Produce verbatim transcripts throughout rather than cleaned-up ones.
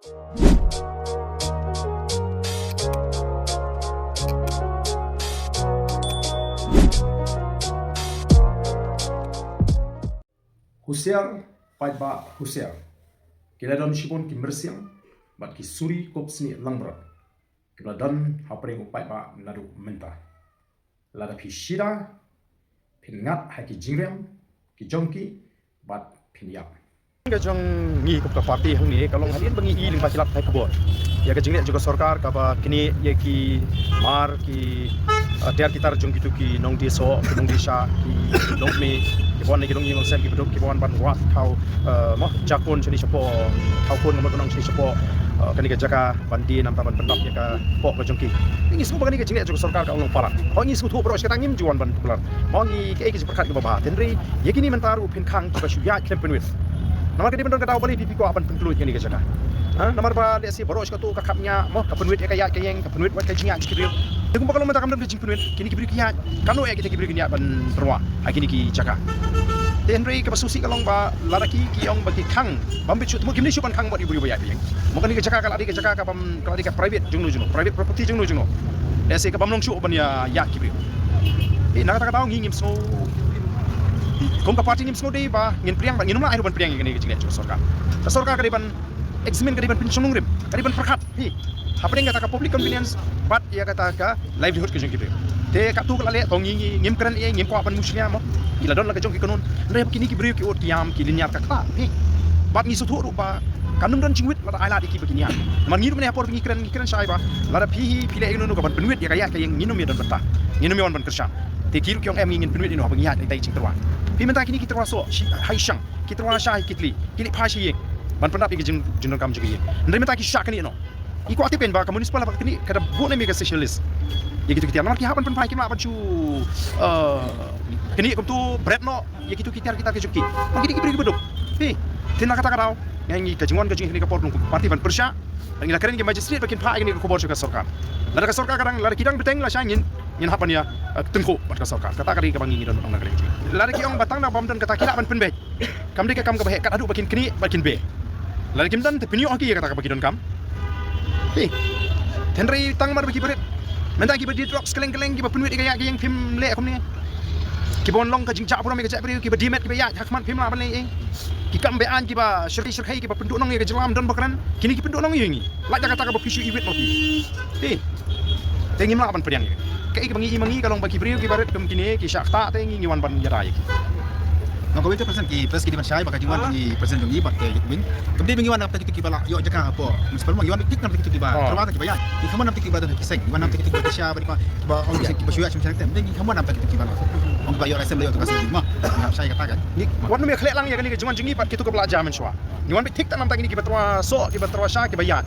Husiar, paidbah husiar. Ki la don shibun ki mrsiang bad ki suri kop snieh langbrot kiba la don hapdeng u paidbah naduh mynta. Lada phi shida, phin ngat ha ki jingrem ki jong ki bad phin ïap. Ka jong ngi kum ka party hangne ka long hadien ba ngi i lyngba ki lad pathai khubor ïa ka jingleh jong ka sorkar kaba knieh ïa ki mar ki, uh, tiar ki tar jong kitu ki nongdie soh, ki nongdie sha, ki longkmie, ki wan na ki dong ïing ïing sem, ki baduk, ki wan ban wad thaw, uh, mo, jakun shane shapoh, thaw kun, ngam nong shane shapoh, uh, kane ka jaka ban die namar ban pyndap ïa ka poh ka jong ki. Ngi sngewbha kane ka jingleh jong ka sorkar ka long palat. Ho ngi sngewthuh baroh shi katta, ngim ju wan ban popular. Ho ngi kaei ka jingpyrkhat kaba bha. Hynrei ïa kine mynta ruh phin khang kiba shu ïaid khlem pynwit. Namar ka dei ban don ka daw balei phi phi kwah ban pynkhlaiñ kane ka jaka. Ha, namar ba lehse baroh shi katta ka khapngiah mo, ka pynwit ïa ka ïaid ka ïeng, ka pynwit wat ka jingïaid ki briew. Te kumba ka long mynta kam don ka jingpynwit, kine ki briew ki ïaid. Katno eh kita ki briew kin ïaid ban tyrwa ha kine ki jaka. Te hynrei kaba sngewsih ka long ba lada ki ki ong ba ki khang bym bit shuh, te mo kim dei shuh ban khang bad ki briew ba ïaid ba ïeng. Mo kane ka jaka ka la dei ka jaka ka bym, ka la dei ka private jongno jongno, private property jongno jongno. Lehse ka bym long shuh ban ïa ïaid ki briew. Eh, na kata ka daw ngi ngim sngew, kum ka party ngim sngew dei ba ngin pdiang bad ngin ym lah ruh ban pdiang ïa kane ka jingleh jong ka sorkar. Ka sorkar ka dei ban examine, ka dei ban pynshong nongrim, ka dei ban pyrkhat. Hi, hapdeng kata ka public convenience bad ïa kata ka livelihood ka jong ki briew. Te katto ka la leh, to ngi, ngi ngim kren ei, ngim kwah ban mushlia mo. Ki la don la ka jong ki kanun. Hynrei ba kine ki briew ki ud ki ïam, ki lynñiar ka kata. Hi. Bad ngi sngewthuh ruh ba kan ym don jingwit lada ai lad ïa ki ba kin ïaid. Namar ngi ruh mynne ha por ba ngi kren, ngi kren shai ba lada phi hi phi leh ïa kano kano ka ban pynwit ïa ka ïaid ka ïeng, ngin ym ïa don bynta, ngin ym ïa wan ban kyrshan. Te ki ruh ki ong em, ngi ngin pynwit ïa no haba ngi ïaid ïa tai jingtyrwa. Phi mynta kine ki tyrwa soh shi ha i shang, ki tyrwa sha ha i kitli, ki leh phai sha ïing ban pyndap ïa ka jing, jingdonkam jong ka ïing. Hynrei mynta ki shah kane noh. Ngi kwah tip kein ba ka municipal haba ka knieh ka da buh ne em ïa ka specialist ïa kitu ki tiar, namar ki hap ban pynphai, kim lah ban shu, eh, knieh kumtu bret noh ïa kitu ki tiar ki tar ki jong ki. Ba ki dei ki briew ki baduk. Hi. Te na kata ka daw, ngi ka jingwan ka jong ngi ha kane ka por, ngi kum ka party ban pyrshah. Ngi la kren ki magistrate ba kin phah ïa kane ka khubor sha ka sorkar. Lada ka sorkar ka dang, lada ki dang bteng lashai, ngin, ngin hap ban ïa, eh, tyngkhuh bad ka sorkar. Kata ka dei kaba ngi ngi don ong na ka liang jong ngi. Lada ki ong ba tang da bym don kata, ki lah ban pynbeit. Kam dei ka kam kaba heh, kat haduh ba kin knieh bad kin beh. Lada kim don te pynïoh ha ki ïa kata kaba ki donkam. Hi. Hynrei tang mar ba ki barit, mynta kiba die drugs kylleng kylleng, kiba pynwit ïa ka ïaid ka ïeng, phim leh kumne. Kiba wan long ka jingjah burom ïa ka jaitbynriew, kiba die met kiba ïaid ha khmat, phim lah ban leh ei. Ki kam be-aiñ kiba shyrkhei shyrkhei, kiba pynduhnong ïa ka jylla, ym don ba kren. Kine ki pynduhnong ïa ngi. Lait da kata kaba phi shu iwit ma phi. Hi. Te ngim lah ban pdiang ïa. Kaei kaba ngi i ma ngi ka long ba ki briew kiba rit kum kine ki shah ktah, te ngi ngi wan ban ïada ïa ki. Nga kawei te president, ki press ki dei ban shai ba ka jingwan jong ngi president jong ngi bad te win. Kam dei ba ngi wan namar kitu kiba la ïoh jaka hapoh municipal, ma ngi wan beit thik namar kitu kiba tyrwa, kiba ïaid. Ngi kam wan namar kitu kiba don ki seng, ngi wan namar kitu kiba sha, ba kiba ong ki seng kiba shu ïaid sha seng, te ngi kam wan namar kitu kiba la ong ba ïoh license, la ïoh tu ka seng ma. Nga shai kata ka. Ngi wan ym ïa khleh lang ïa kane ka jingwan jong ngi bad kitu kiba la jia mynshuwa. Ngi wan beit thik tang namar kine kiba tyrwa soh, kiba tyrwa sha, kiba ïaid.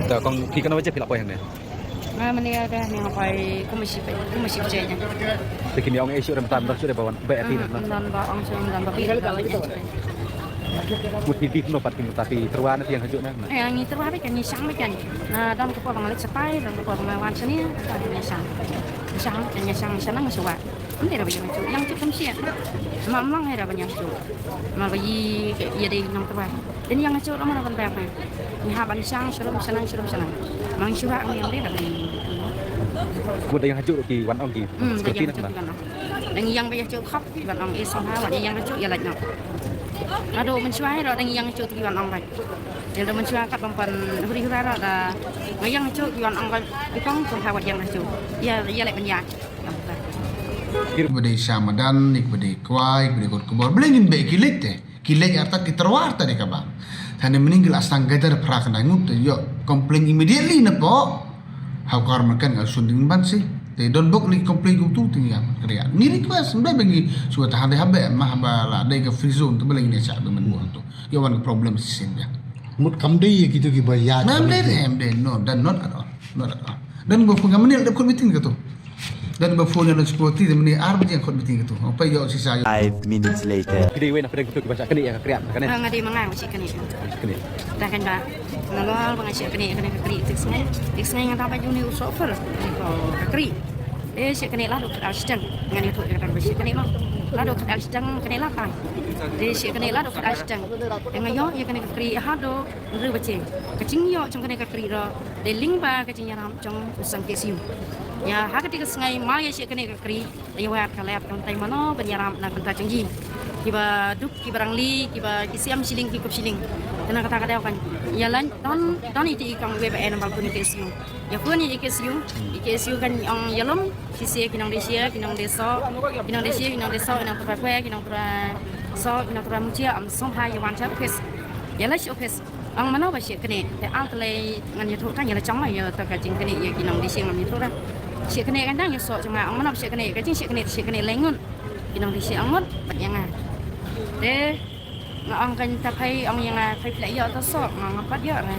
Ta kong phi kano waje phi la poi hangne? Nga mane ïa ka ne nga poi kumba shi, kumba shi jai ne. Te kim ïa ong ei shuh re mynta, ym don shuh re ba wan, ba ïa phi ne. Ym don ba ong shuh, ym don ba phi. Mut phi dih no pat kim mynta, phi tyrwa ne phi ïeng hajuh ne? Eh, ngi tyrwa beit, ngi shang beit. Na don ka por ba nga leit shatai, don ka por ba nga wan shane, ngi shang. Ngi shang, ngi shang, ngi shang, ngi shang. Ym dei re ba ïeng hajuh, ïeng hajuh kam shym. Namar ym long hi re ban ïeng hajuh. Namar ba ïa, ïa dei nongtyrwa. Dei ïeng hajuh namar ban beh. Ngi hap ban shang, shrum, shanang, shrum, shanang. Mang shuwa ngi ym dei re ba ngi. Mut da ïeng hajuh ki wan ong ki. Hmm, da ïeng hajuh ki wan ong. Da ngi ïeng ba ïeng hajuh khop ki wan ong, eh, sohna wan ïeng hajuh ïa lait noh. Haduh mynshuwa hi re da ngi ïeng hajuh ki wan ong beit. Ïa da mynshuwa kat bym pan huri hura re da ngi ïeng hajuh ki wan ong beit. Ki kong kong ha wat ïeng hajuh. Ïa, ïa lait ban ïa. Ki ba dei sha madan, ki ba dei kwai, ki ba dei kot kbor. Balei ngin beh ki leit te? Ki leit artat, ki tyrwa artat ïa kaba. Tang ne mynnin ki la sdang gather phra kynda ngut te ïoh complain immediately na pdeng. Hawkar markan ka shun ding ban si. Te don bok ni complain kumtu te ngi ïa. Ngi request, ym dei ba ngi shu ta hade habe, ma haba la dei ka free zone te balei ngin ïa shah ba mynta tu. Ïa wan ka problem shisien ïa. Mut kam dei ïa kitu kiba ïa. Ym dei, ym dei, no, dan not at all. Not at all. Dan ba pun ka mynnin dep kut meeting katu. Don ba phone ïa u security, te mynne ar baje khot meeting katu. Hangta ïoh shisha ïoh. Five minutes later. Phi dei wei na pdeng katu kiba shah knieh ïa ka kriat ka ne? Nga dei ma nga ba shah knieh. Shah knieh. Te kan ba nga lor ba nga shah knieh, knieh ka kriat, te sngi, te sngi nga tang ba juni u sofer ka kriat. Eh, shah knieh la dok ar shiteng. Ngan ïathuh ïa kata ba shah knieh ma. La dok ar shiteng knieh la tang. Te shah knieh la dok ar shiteng. Te nga ïoh ïa knieh ka kriat haduh hynriew baje. Ka jingïoh jong knieh ka kriat ruh dei lyngba ka jingïarap jong u sang K S U. Ïa, ha kata ka sngi ma ïa shah knieh ka kriat. Ïa, wat ka lad kan tai mano ban ïarap na ka bynta jong ngi. Kiba duk, kiba rangli, kiba ki siam shilling, ki kup shilling. Te na kata ka daw kan ïa laiñ don, don iti i kong wei ba en bal pun i K S U. Ïa pun i K S U, i K S U kan ong ïalum, shisha ki nongdie sha, ki nongdie soh, ki nongdie sha, ki nongdie soh, ki nongtrei kwai, ki nongtrei soh, ki nongtrei mutia, am sngewbha ïa wan sha office. Ïa leit sha office. Ong mano ba shah knieh, te ar tylli ngan ïathuh tang ïa la jong ma ïa ta ka jingknieh ïa ki nongdie sha ngam ïathuh tang. Shah knieh kan tang ïa soh jong nga, ong mano ba shah knieh, ka jingshah knieh, shah knieh lai ngut. Ki nongdie sha ong ngut, pat ïa nga. Te nga ong kan ta phai, ong ïa nga phai phi la ïoh ta soh, nga ngam pat ïoh re.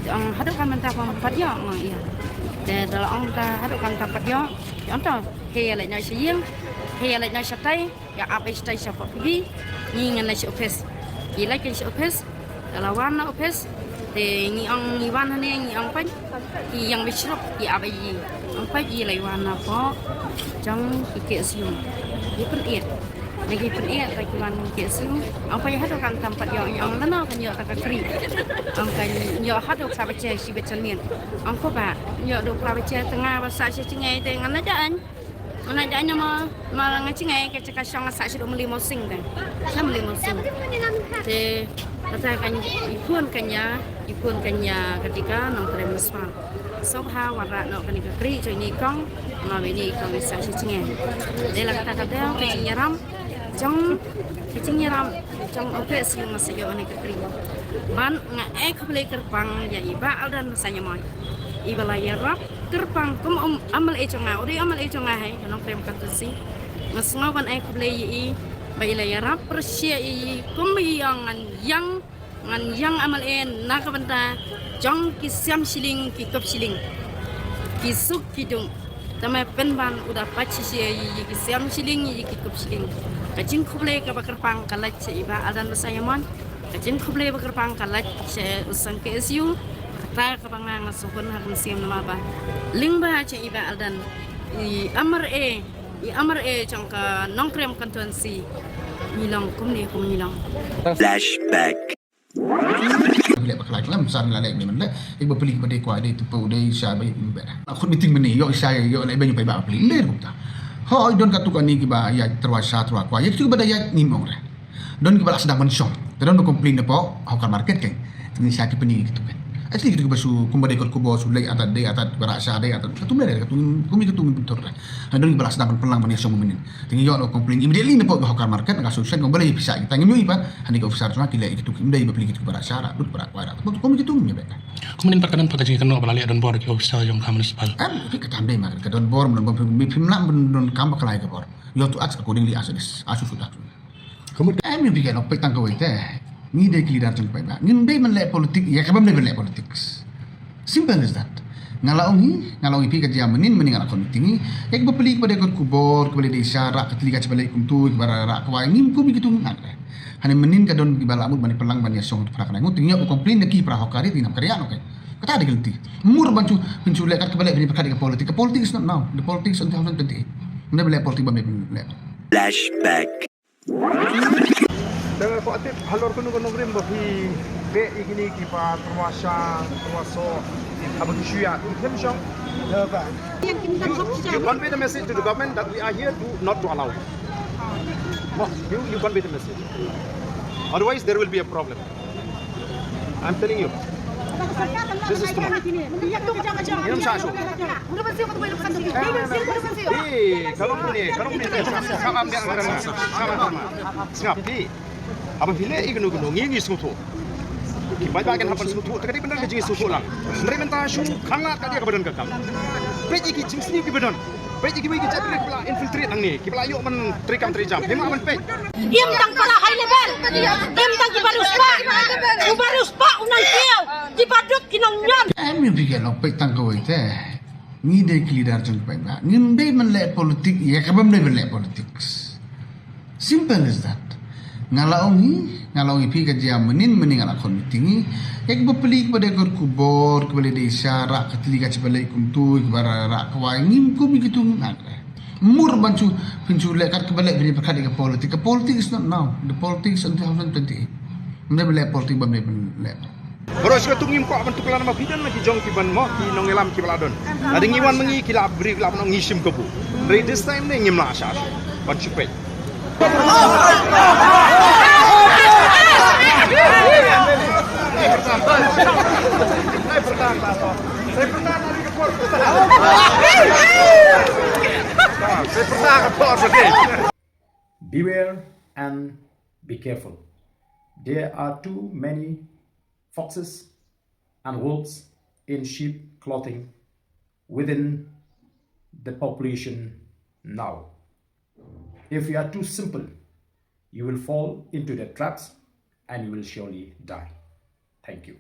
Te ong haduh kan mynta pham pat ïoh, nga ong ïa. Te da la ong ta haduh kan ta pat ïoh, ong ta, hei ïa leit noh sha ïing, hei ïa leit noh sha tai. Ïa ap ei sha tai sha phi. Ngi ngan leit sha office. Ngi leit sha office. Te la wan na office. Te ngi ong ngi wan hangne ngi ong peit. Ki ïeng bishrup ki ap ei. Ong peit ngi leit wan na pdeng jong ki K S U. Ngi pynïaid. Ngi pynïaid ba ki wan ki K S U. Ong peit haduh kan tam pat ïoh, ong lano kan ïoh ta ka kriat. Ong kan ïoh haduh sa ba che shi ba chalmian. Ong ko ba ïoh haduh sa ba che tnga ba sa shi chingai te ngan leit da aiñ. Nga la ïa ïa ma, ma la nga jngai ka jaka shong nga sah shaduh Mali Mawsing te. Sha Mali Mawsing. Te kata kan i phone kan ïa, i phone kan ïa ka tika nongtrei municipal. Sngewbha wanrah noh kane ka kri jong ine i kong, ma ine i kong i sah sha jngai. Te la kata ka dei ka jingïarap jong, ka jingïarap jong u P S U nga sa ïoh ine ka kri. Ban nga ai khublei kyrpang ïa i Bah Aldan Basaiawmoit. I ba la ïarap kyrpang kum u M L A jong nga, u dei u M L A jong nga hei, ka Nongkrem constituency. Nga sngew ban ai khublei ïa i ba i la ïarap pyrshah ïa i kum i ong ngan ïeng, ngan ïeng M L A na ka bynta jong ki siam shilling, ki kup shilling, ki suk ki duk. Tangba pynban u da pait shisha ïa ki siam shilling, ïa ki kup shilling. Ka jingkhublei kaba kyrpang ka leit sha i Bah Aldan Basaiawmoit. Ka jingkhublei ba kyrpang ka leit sha u sang K S U. Kata kaba nga nga sngewhun ha ka mynsiem namar ba lyngba jong i Bah Aldan, i M L A, i M L A jong ka Nongkrem constituency, ngi long kumne kum ngi long. Flashback. Leh ba khlaiñ lem sa ngi la leh ngi men leh. Ik ba peli ba dei kwai dei tu pau dei sha ba ik ba. Khut meeting mene ïoh sha ïoh leh ba ngi ba ba peli leh kumta. Hoi don katu kani kiba ïa tyrwa sha tyrwa kwai ïa kitu ba da ïa ngi mong re. Don kiba la sdang ban shong. Te don ba complain na pau hawker market kan. Ngi sha ki peni kitu kan. Asli kitu kiba shu kumba dei kot kubo shu leh atat dei atat ba ra sha dei atat. Katu mene katu kumi katu ngi bentur re. Don kiba la sdang ban pynlang ban ïa shong menin. Te ngi ïoh complain immediately na pau hawker market nga solution kong ba lei pisa kita ngi ïoh iba hani ka officer jong ki lei kitu kim dei ba peli kitu ba ra sha ra dut ba ra kwai ra. Kumi kitu ngi bek. Kumne pat ka don pat ka jingkynnoh ba la leh don bor ki officer jong ka municipal. Em, phi kata em dei ma ka don bor, don bor, phim, phim lam, don, don kam ba ka lai ka bor. You have to act accordingly as it is, as you should act. Kumne em, phi ka nok peit tang kawei te. Ngi dei ki leader jong peit ba. Ngim dei ban leh politik, ïa ka bym dei ban leh politics. Simple as that. Nga la ong hi, nga la ong hi phi ka jia menin, menin nga la kon meeting hi. Ïa ka ba peli ka ba dei kon kubor, ka ba dei dei sha, ra ka teli ka ba leh kumtu, ka ba ra, ra ka wai, ngim kum ki tung ngat. Hani menin ka don kiba la mut ban ïa pynlang ban ïa shong tu para ka ngut. Te ngi ïoh complain na ki para hawker ri, te ngi nang kariah noh ka. Kata dei ka lynti. Mur ban shu, pynshuleh kat kaba leh ban ïa pyrkhat ïa ka politics. Ka politics is not now. The politics in two thousand twenty-eight. Nda ba leh politics ba me leh. Flashback. Te ko atit halor kano kano rim ba phi leh ïa kine ki ba tyrwa sha, tyrwa soh. Haba ki shu ïa, ki khlem shong. You, you convey the message to the government that we are here to not to allow. No, you, you convey the message. Otherwise, there will be a problem. I'm telling you. This is too much. Ngim sha shu. Eh, ka long phi ne, ka long phi ne. Sngap, sngap, sngap. Sngap, phi. Haba phi leh ïa kano kano ngi ngi sngewthuh. Ki paidbah kin hap ban sngewthuh, te ka dei ban don ka jingsngewthuh lang. Hynrei mynta shu khanglad ka dei kaba don ka kam. Peit ïa ki jingsniew kiba don. Peit ïa kiwei ki jait ri kiba la infiltrate nangne, kiba la ïoh ban trei kam trei jam. Phim lah ban peit. Im tang para high level. Im tang kiba riewspah. Uba riewspah u nang kiew. Kiba duk ki nongñion. Em, ïa phi ka long peit tang kawei te. Ngi dei ki leader jong ki paidbah. Ngim dei ban leh politik ïa kaba ym dei ban leh politics. Simple as that. Nga la ong hi, nga la ong hi phi ka jia mynnin mynnin nga la khot meeting hi. Ïa kaba pli kaba dei kor kubor, kaba leh dei sha rah ka tli ka chiba leh kumtu, kaba rah rah kawai ngim kum ïa kitu ngim atre. Mur ban chu phin chu leh kat kaba leh bini pyrkhat ïa ka politik. Ka politik is not now. The politics until two thousand twenty-eight. Ym dei ban leh politik ba ym dei ban leh. Baroh shi katta ngim kwah ban tuklar namar phi don la ki jong ki ban mo ki nongïalam kiba la don. Lada ngi wan ma ngi ki la briew la ban ong ngi shim kabu. Hynrei this time ne ngim lah sha shu ban shu peit. Beware and be careful. There are too many foxes and wolves in sheep clothing within the population now. If you are too simple, you will fall into their traps and you will surely die. Thank you.